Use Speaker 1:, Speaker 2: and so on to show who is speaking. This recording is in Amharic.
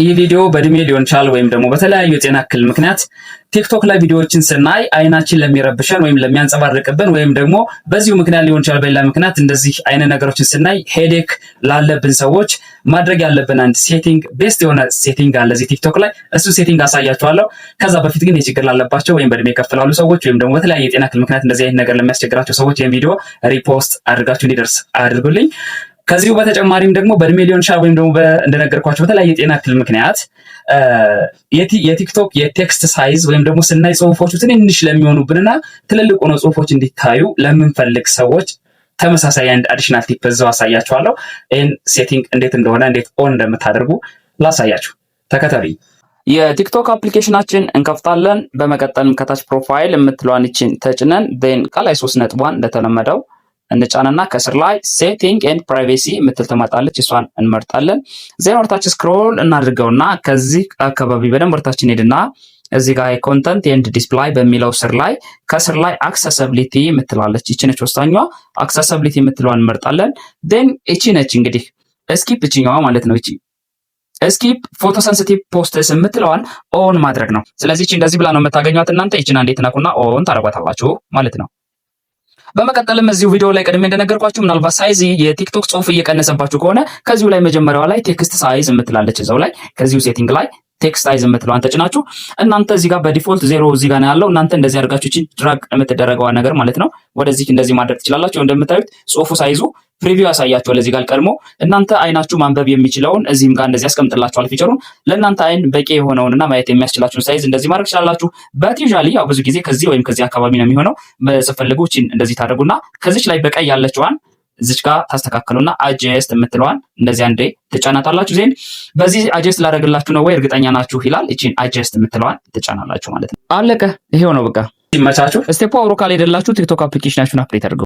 Speaker 1: ይህ ቪዲዮ በእድሜ ሊሆን ይችላል ወይም ደግሞ በተለያዩ የጤና እክል ምክንያት ቲክቶክ ላይ ቪዲዮዎችን ስናይ አይናችን ለሚረብሸን ወይም ለሚያንጸባርቅብን ወይም ደግሞ በዚሁ ምክንያት ሊሆን ይችላል፣ በሌላ ምክንያት እንደዚህ አይነት ነገሮችን ስናይ headache ላለብን ሰዎች ማድረግ ያለብን አንድ setting፣ best የሆነ setting አለ እዚህ ቲክቶክ ላይ። እሱ setting አሳያችኋለሁ። ከዛ በፊት ግን የችግር ላለባቸው ወይም በእድሜ ከፍ ላሉ ሰዎች ወይም ደግሞ በተለያየ የጤና እክል ምክንያት እንደዚህ አይነት ነገር ለሚያስቸግራቸው ሰዎች ይህን ቪዲዮ repost አድርጋችሁ እንዲደርስ አድርጉልኝ። ከዚሁ በተጨማሪም ደግሞ በእድሜ ሊሆን ይችላል ወይም ደግሞ እንደነገርኳቸው በተለያየ የጤና እክል ምክንያት የቲክቶክ የ text size ወይም ደግሞ ስናይ ጽሁፎቹ ትንንሽ ለሚሆኑብንና ትልልቅ ሆነው ጽሁፎች እንዲታዩ ለምንፈልግ ሰዎች ተመሳሳይ አንድ additional tip እዛው አሳያችኋለሁ። ይህን setting እንዴት እንደሆነ፣ እንዴት on እንደምታደርጉ ላሳያችሁ፣ ተከተሉኝ። የቲክቶክ application ኣችን እንከፍታለን። በመቀጠልም ከታች profile የምትለዋን ይችን ተጭነን then ከላይ ሶስት ነጥቧን እንደተለመደው እንጫንና ከስር ላይ setting and privacy የምትል ትመጣለች። እሷን እንመርጣለን። Then ወደታች scroll እናድርገውና ከዚህ አካባቢ በደንብ ወደታች እንሄድና እዚህ ጋር content and display በሚለው ስር ላይ ከስር ላይ accessibility የምትላለች፣ ይቺ ነች ወሳኟ። Accessibility የምትለዋን እንመርጣለን። Then ይቺ ነች እንግዲህ skip እችኛዋ ማለት ነው። ይቺ skip photo sensitive posts የምትለዋን on ማድረግ ነው። ስለዚህ ይቺ እንደዚህ ብላ ነው የምታገኟት እናንተ ይቺን አንዴ ትነኩና on ታደርጓታላችሁ ማለት ነው። በመቀጠልም እዚሁ ቪዲዮ ላይ ቀድሜ እንደነገርኳችሁ ምናልባት size የቲክቶክ ጽሁፍ እየቀነሰባችሁ ከሆነ ከዚሁ ላይ መጀመሪያዋ ላይ text size የምትላለች፣ እዛው ላይ ከዚሁ setting ላይ text size የምትለዋን ተጭናችሁ እናንተ እዚህ ጋር በ default 0 እዚህ ጋር ነው ያለው። እናንተ እንደዚህ አድርጋችሁ እቺን drag የምትደረገዋ ነገር ማለት ነው ወደዚህ እንደዚህ ማድረግ ትችላላችሁ። እንደምታዩት ጽሁፉ size ኡ preview ያሳያችኋል። እዚህ ጋር ቀድሞ እናንተ አይናችሁ ማንበብ የሚችለውን እዚህም ጋር እንደዚህ ያስቀምጥላችኋል feature ኡን። ለእናንተ አይን በቂ የሆነውንና ማየት የሚያስችላችሁን size እንደዚህ ማድረግ ትችላላችሁ። But usually ያው ብዙ ጊዜ ከዚህ ወይም ከዚህ አካባቢ ነው የሚሆነው። ስትፈልጉ እቺን እንደዚህ ታደርጉና ከዚች ላይ በቀይ ያለችዋን እዚች ጋር ታስተካከሉና adjust የምትለዋን እንደዚህ አንዴ ትጫናታላችሁ። Then በዚህ adjust ላደርግላችሁ ነው ወይ፣ እርግጠኛ ናችሁ ይላል። እቺን adjust የምትለዋን ትጫናላችሁ ማለት ነው። አለቀ። ይሄው ነው በቃ። ይመቻችሁ። Step ኡ አብሮ ካልሄደላችሁ ቲክቶክ application ኣችሁን update አድርገው።